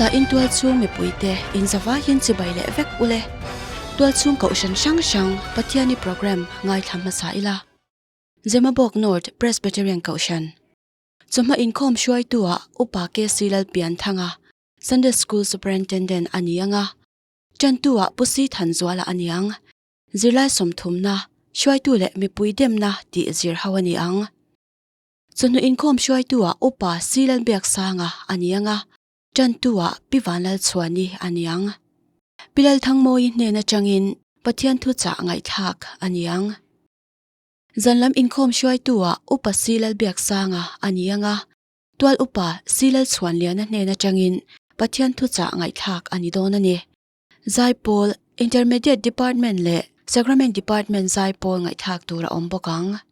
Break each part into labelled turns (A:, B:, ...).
A: Zain tualchhung mipuite inzavaiin chibai leh vek ule. Tualchhung kohhran hrang hrang Pathiani programme ngaithla hmasa ila. Zemabawk North Presbyterian Kohhran Chawhma inkhawm hruaitu-ah Upa KC Lalpianthanga, Sunday School Superintendent a ni ang a, Tantu-ah Pu Si Thanzuala a ni ang. Zirlai sawmthumna, hruaitu leh mipui demna tih zir ho a ni ang. Chawhnu inkhawm hruaitu-ah Upa Si Lalbiaksanga a ni ang a, Tantu-ah Pi Vanlalchhuani a ni ang. Pi Lalthangmawii hnen atangin Pathian thuchah ngaihthlak a ni ang. Zan lam inkhawm hruaitu-ah Upa Si Lalbiaksanga a ni ang a, Tual Upa Si Lalchhuanliana hnen atangin Pathian thuchah ngaihthlak a ni dawn a ni. Zaipawl, Intermediate Department leh Sacrament Department zaipawl ngaihthlak tur a awm bawk ang.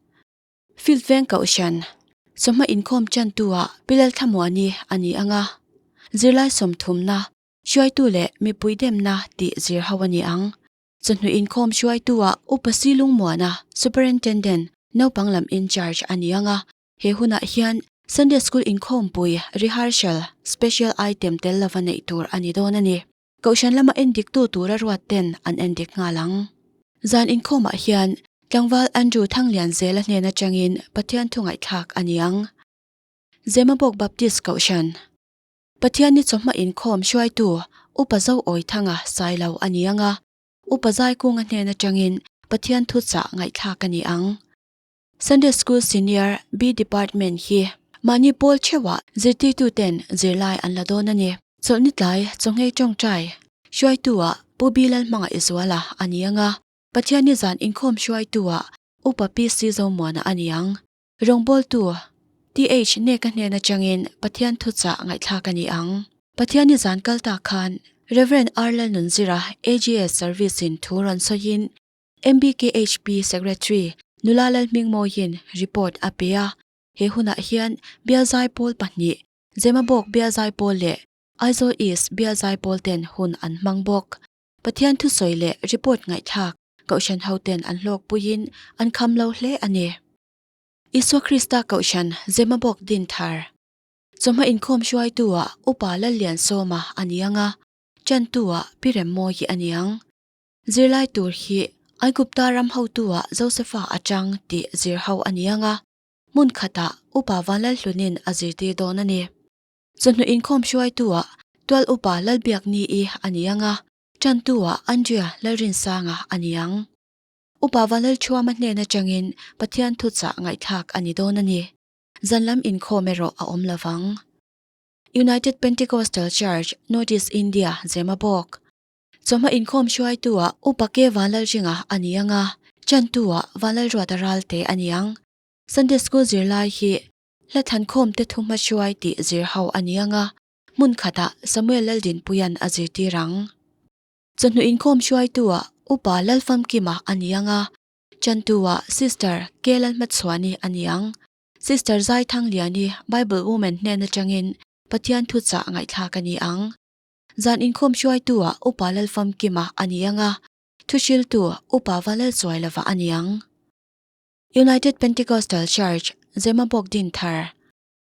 A: Field Veng Kohhran, Chawhma inkhawm tantu-ah Pi Lalthlamuani a ni ang a, zirlai sawmthumna, hruaitu leh mipui demna tih zir ho a ni ang. Chawhnu inkhawm hruaitu-ah Upa Si Lungmuana, Superintendent, naupang lam in-charge a ni ang a, he hunah hian Sunday School inkhawmpui rehearsal, special item tel lova neih tur a ni dawn a ni. Kohhran lama endiktu tura ruat ten an endik nghal ang. Zan inkhawmah hian tlangval Andrew Thanglianzela hnen atangin Pathian thu ngaihthlak a ni ang. Zemabawk Baptist Kohhran. Pathian ni chawhma inkhawm hruaitu Upa Zo Awithanga Sailo a ni ang a, Upa Zaikunga hnen atangin Pathian thuchah ngaihthlak a ni ang. Sunday School Senior B Department hi mahni pawl theuhah zirtirtuten zirlai an la dawn a ni. Chawlhni tlai chawngei tawngtai hruaitu-ah Pu B Lalhmangaihzuala a ni ang a, Pathian ni zan inkhawm hruaitu-ah Upa PC Zomuana a ni ang. Rawngbawltu TH Neka hnen atangin Pathian thuchah ngaihthlak a ni ang. Pathian ni zan kal tak khan Rev. R. Lalnunzira AGS Service in thu rawn sawiin MBKHP Secretary Nula Lalhmingmawiin report a pe a. He hunah hian Bial Zaipawl pahnih, Zemabawk Bial Zaipawl leh Aizawl East Bial Zaipawl ten hun an hmang bawk. Pathian thusawi leh report ngaihthlak Kohhran hoten an hlawkpuiin an kham lo hle a ni. Isua Krista Kohhran Zemabawk din thar. Chawhma inkhawm hruaitu-ah Upa Lalliansawma a ni ang a, Chantu-ah Pi Remmawi a ni ang. Zirlai tur hi Aigupta ram hotu-ah Josefa a chang tih zir ho a ni ang a, hmun khatah Upa Vanlalhlunin a zirtir dawn a ni. Chawhnu inkhawm hruaitu-ah Tual Upa Lalbiakni-i a ni ang a, Chantu-ah Andrea Lalrinsanga a ni ang. Upa Vanlalthuama hnen atangin Pathian thuchah ngaihthlak a ni dawn a ni. Zan lam inkhawm erawh a awm lo vang. United Pentecostal Church, North East India, Zemabawk. Chawhma inkhawm hruaitu-ah Upa K Vanlalringa a ni ang a, Chantu-ah Vanlalruata Ralte a ni ang. Sunday School zirlai hi hla thlankhawmte thuhma hruai tih zir ho a ni ang a, Hmun khatah Samuel Laldinpuia'n a zirtir ang. Chawhnu inkhawm hruaitu-ah Upa Lalfamkima a ni ang a, Chantu-ah Sister K Lalhmachhuani a ni ang. Sister Zaithangliani Bible Woman hnen atangin Pathian thuchah ngaihthlak a ni ang. Zan inkhawm hruaitu-ah Upa Lalfamkima a ni ang a, thuhriltu Upa Valalchuailova a ni ang. United Pentecostal Church, Zemabawk Dinthar.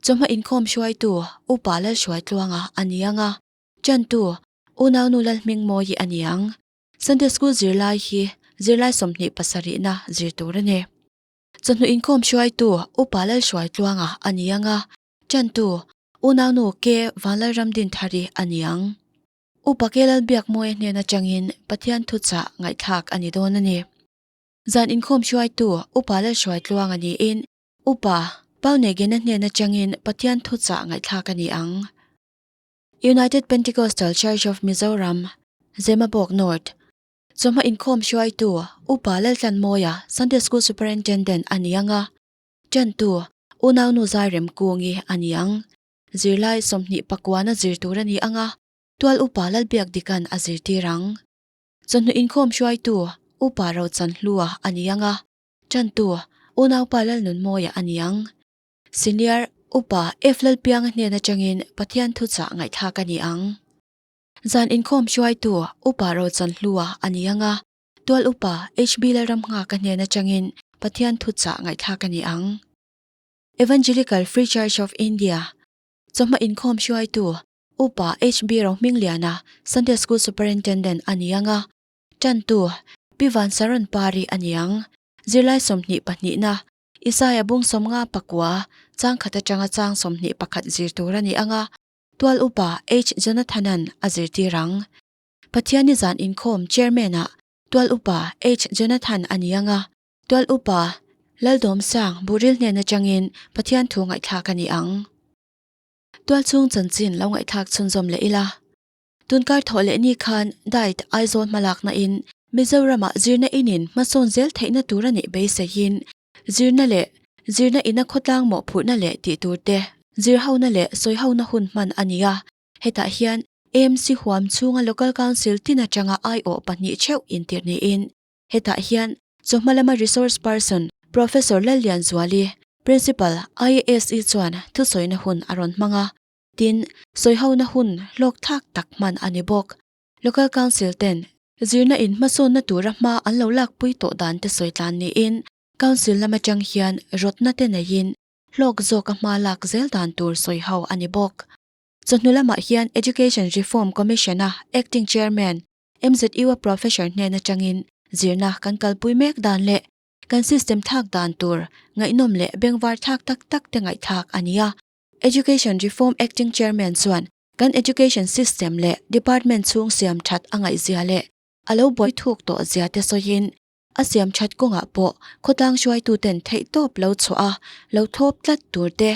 A: Chawhma inkhawm hruaitu Upa Lalhruaitluanga a ni ang a, Chantu Unaunu Lalhmingmawii a ni ang. Sunday School zirlai hi zirlai 27na zir tur a ni. Chawhnu inkhawm hruaitu Upa Lalhruaitluanga a ni ang a, Chantu Unaunu K Vanlalramdinthari a ni ang. Upa K Lalbiakmawia hnen atangin Pathian thuchah ngaihthlak a ni dawn a ni. Zan inkhawm hruaitu Upa Lalhruaitluanga niin Upa, Paunegena hnen atangin Pathian thuchah ngaihthlak a ni ang. United Pentecostal Church of Mizoram, Zemabawk North, Chawhma inkhawm hruaitu Upa Laltlanmawia Sunday School Superintendent a ni ang a, Tantu Unaunu Zairemkungi a ni ang. Zirlai 29na zir tur a ni ang a, Tual Upa Lalbiakdikan a zirtir ang. Chawhnu inkhawm hruaitu Upa Rochanhlua a ni ang a, Tantu, unaupa Lalnunmawia a ni ang. Senior Upa F Lalpianga hnen atangin Pathian thuchah ngaihthlak a ni ang. Zan inkhawm hruaitu Upa Rochanhlua a ni ang a, Tual Upa HB Lalramnghaka hnen atangin Pathian thuchah ngaihthlak a ni ang. Evangelical Free Church of India, Chawhma inkhawm hruaitu. Upa HB Rohmingliana, Sunday School Superintendent a ni ang a, tantu Pi Vansaron Pari a ni ang. Zirlai 20 pahnihna, Isaiah bung 50 pakua, chang khat atanga chang 21 zir tur a ni ang a, Tual Upa H Jonathan-a'n a zirtir ang. Pathiani zan inkhawm Chairman-ah Tual Upa H Jonathan a ni ang a, Tual Upa Laldawmsang Buril hnen atangin Pathian thu ngaihthlak a ni ang. Tual chhung chanchin lo ngaihthlak chhunzawm leh ila. Tunkar thawh leh ni khan Diet Aizawl hmalakna in Mizoramah zirna inin hmasawn zel theihna tur a nih beiseiin zirna leh zirna ina khawtlang mawhphurhna leh tih tur te zirhona leh sawihona hun hman a ni a. Hetah hian AMC huam chhunga Local Council tin atanga aiawh pahnih theuh intirh niin Hetah hian chawhma lama resource person Professor Lallianzuali, Principal, IASE chuan thusawina hun a rawn hmang a, tin, sawihona hun hlawk thlak tak hman a ni bawk. Local Council ten zirna in hmasawnna tura hma an lo lakpui tawh dan te sawi tlan niin Council lam atang hian rawtna te neiin hlawk zawka hma lak zel dan tur sawiho a ni bawk. Chawhnu lamah hian Education Reform Commission-a Acting Chairman MZU-a Professor hnen atangin zirna kan kalpui mek dan leh kan system thlak dan tur ngaihnawm leh bengvar thlak tak tak te ngaihthlak a ni a. Education Reform Acting Chairman chuan kan education system leh department chhung siam that a ngaihzia leh a lo buai thuk tawh zia te sawiin a siam that kawngah pawh khawtlang hruaituten theihtawp lo chhuah a, lo thlawp tlat tur te,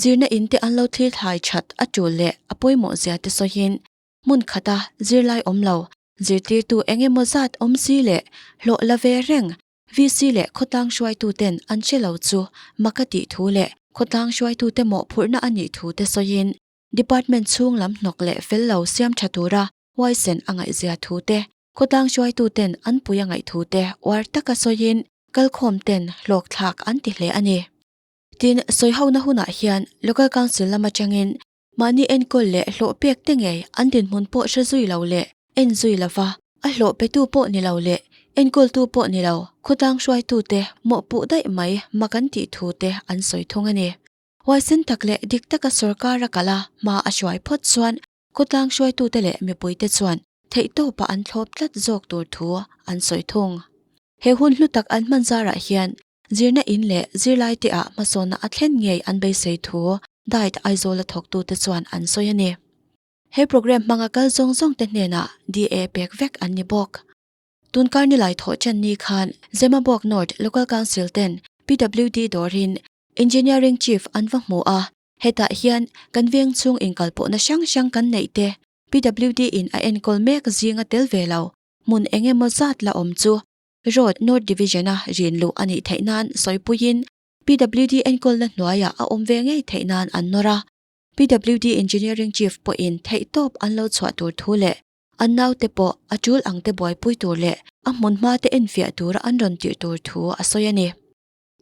A: zirna in te an lo thlir thlai that a tul leh a pawimawh zia te sawiin Hmun khata zirlai awm lo, zirtirtu eng emaw zat awm si leh hlawh la ve reng VC leh khawtlang hruaituten an hre lo chu mak a tih thu leh khawtlang hruaitute mawhphurhna a nih thu te sawiin Department chhung lam hnawk leh fel lo siam tha tura huaisen a ngaihzia thu te, khawtlang hruaituten an pui a ngaih thu te uar taka sawiin kalkhawm ten hlawkthlak an ti hle a ni. Tin, sawihona hunah hian Local Council lam atangin Mahni enkawl leh hlawh pek te ngei an dinhmun pawh hre zui lo leh en zui lova, a hlawh petu pawh ni lo leh enkawltu pawh ni lo khawtlang hruaitute mawhpuh daih mai mak an tih thu te an sawi thung a ni. Huaisen tak leh dik taka sorkar a kal a, hma a hruai phawt chuan khawtlang hruaitute leh mipuite chuan theihtawpa an thlawp tlat zawk tur thu an sawi thung. He hun hlu tak an hman zarah hian Zirna in leh zirlaite ah hmasawnna a thlen ngei an beisei thu Diet Aizawl a thawktute chuan an sawi a ni. He programme hmanga kal zawng zawngte hnenah DA pek vek an ni bawk. Tunkar nilai thawh chen ni khan Zemabawk North Local Council ten PWD dawrin Engineering Chief an va hmu a, hetah hian kan veng chhung inkalpawhna hrang hrang kan neih te PWD in a enkawl mek zinga tel ve lo hmun eng emaw zat la awm chu Road North Division-a rin luh a nih theih nan sawipuiin PWD enkawlna hnuaiah a awm ve ngei theih nan an nawr a. PWD Engineering Chief pawhin theihtawp an lo chhuah tur thu leh an naute pawh a tul ang te buaipui tur leh a hmun hma te enfiah tura an rawn tirh tur thu a sawi a ni.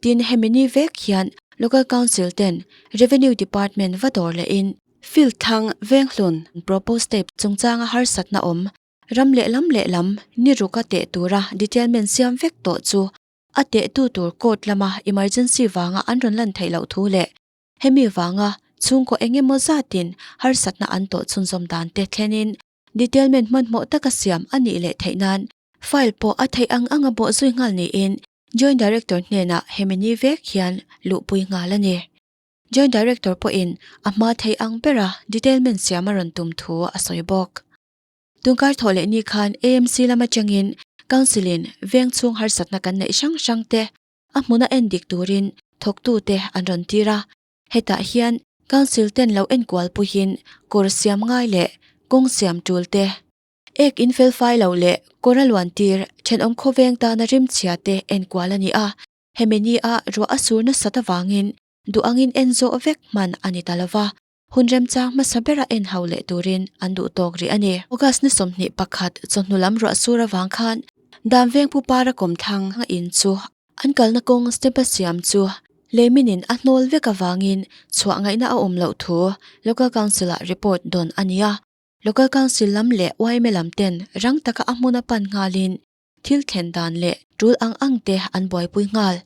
A: Tin, hemi ni vek hian Local Council ten Revenue Department va dawr lehin Field thlang Venghlun Proposed Step chungchanga harsatna awm Ram lehlam lehlam ni ruka teh tura detailment siam vek tawh chu a tehtu tur court lama emergency vanga an rawn lan theih loh thu leh hemi vanga chhungkaw eng emaw zatin harsatna an tawh chhunzawm dan te thlenin detailment hmanhmawh taka siam a nih leh theih nan file pawh a theih ang anga bawh zui nghal niin Joint Director hnenah hemi ni vek hian luhpui nghal a ni. Joint Director pawhin a hma theih ang bera detailment siam a rawn tum thu a sawi bawk. Tunkar thawh leh ni khan AMC lam atangin Council-in veng chhung harsatna kan neih hrang hrang te a hmuna en dik turin thawktute an rawn tir a. Hetah hian Council ten lo enkual puiin kawr siam ngai leh kawng siam tul te, ek in felfai lo leh kawr a luan tir thenawm khawveng tana rimchhia te enkual a ni a. Hemi ni a ruah a sur nasat avangin duh angin en zawh vek hman a ni ta lova. Hun remchang hmasa bera en ho leh turin an duh tawk rih a ni. August ni 21 chawhnu lam ruah sur avang khan Danveng Pu Para kawmthlang a in chu an kalna kawng step a siam chu leiminin a hnawl vek avangin chhuah ngaihna a awm loh thu Local Council ah report dawn a ni a. Local Council lam leh yma lam ten rang taka a hmun a pan nghalin thil thlen dan leh tul ang ang te an buaipui nghal.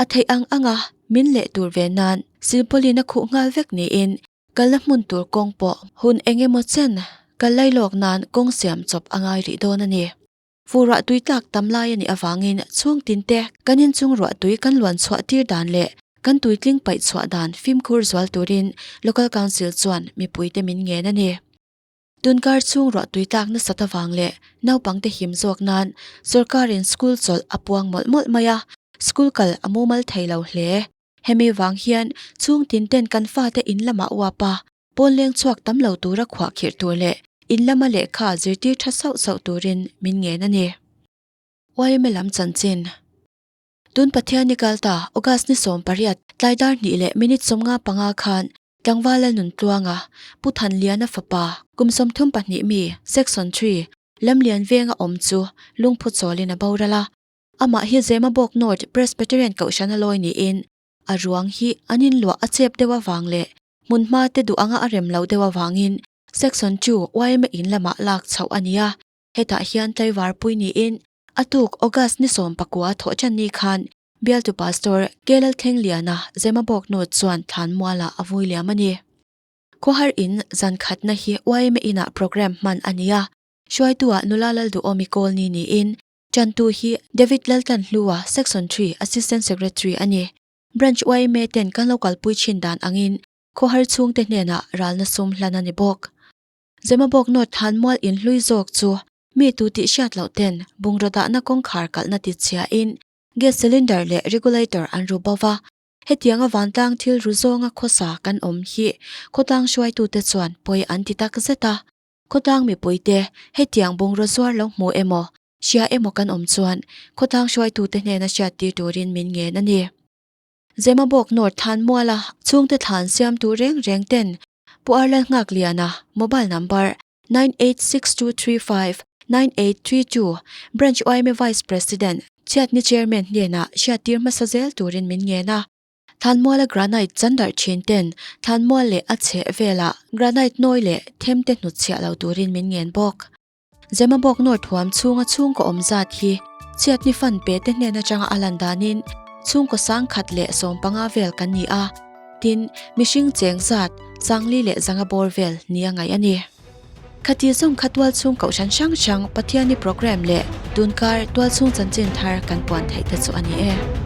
A: A theih ang anga min leh tur ve nan silpawlin a khuh nghal vek niin Kalna hmun tur kawng pawh hun eng emaw chen kal lailawk nan kawng siam chawp a ngai rih dawn a ni. Fu ruah tui tlak tam lai a nih avangin chhung tin te kan inchung ruah tui kan luan chhuah tir dan leh kan tuitling paih chhuah dan fimkhur zual turin Local Council chuan mipuite min ngen a ni. Tunkar chhung ruah tui tlak nasat avang leh naupangte him zawk nan sorkarin school chawlh a puang mawlh mawlh mai a, school kal a mumal thei lo hle. Hemi vang hian chhung tin ten kan fate in lamah uap a, pawn leng chhuak tam lo tura khuah khirh tur leh in lama lehkha zirtir tha sauh sauh turin min ngen a ni. Yma lam chanchin. Tun Pathianni kalta August ni 18 tlaidar hnih leh minute 55 khan Tlangval Lalnuntluanga, Pu Thanliana fapa, kum 32 mi, Section 3, Lamlian venga awm chu lungphu chawlin a boral a. Amah hi Zemabawk North Presbyterian Kohhrana lawi niin a ruang hi an inluah a chep deuh avang leh hmunhma te duh anga a rem loh deuh avangin Section 2 yma in lamah lak chhoh a ni a. Hetah hian tlaivar pui niin a tuk August ni 19 thawh tan ni khan Bialtu Pastor K Lalthlengliana Zemabawk North chuan thlanmualah a vui liam a ni. Khawhar in zan khatna hi yma inah programme hman a ni a, hruaitu-ah nula Lalduhawmi Kawlni niin Tantu hi David Laltlanhlua, Section 3, Assistant Secretary a ni. Branch yma ten kan lo kalpui thin dan angin khawhar chhungte hnenah ralna sum hlan a ni bawk. Zemabawk North thlanmual inhlui zawk chu mi tu tih hriat loh ten bungraw dahna kawngkhar kalhna ti chhiain Gas cylinder leh regulator an ru bo va, hetianga vantlang thil ru zawnga khawsa kan awm hi khawtlang hruaitute chuan pawi an ti tak zet a. Khawtlang mipuite hetiang bungraw zuar lo hmu emaw, hria emaw kan awm chuan khawtlang hruaitute hnena hriattir turin min ngen a ni. Zemabawk North Thlanmuala chhungte thlan siamtu reng reng ten Pu Arlal Nghakliana mobile number 986235 9832 Branch yma Vice President Chhiatni Chairman hnenah hriattir hmasa zel turin min ngen a. Thlanmuala granite chandar thin ten thlanmual leh a chheh velah granite nawi leh them te hnutchhiah lo turin min ngen bawk. Zemabawk North huam chhunga chhungkaw awm zat hi chhiatni fan pe te hnen atanga a lan danin chhungkaw 115 vel kan ni a. Tin, mihring cheng zat, 400 leh 500 bawr vel nia ngaih a ni. Khati zawng kha tualchhung kohhran hrang hrang Pathianni programme leh tunkar tualchhung chanchin thar kan puan theih te chu a ni e.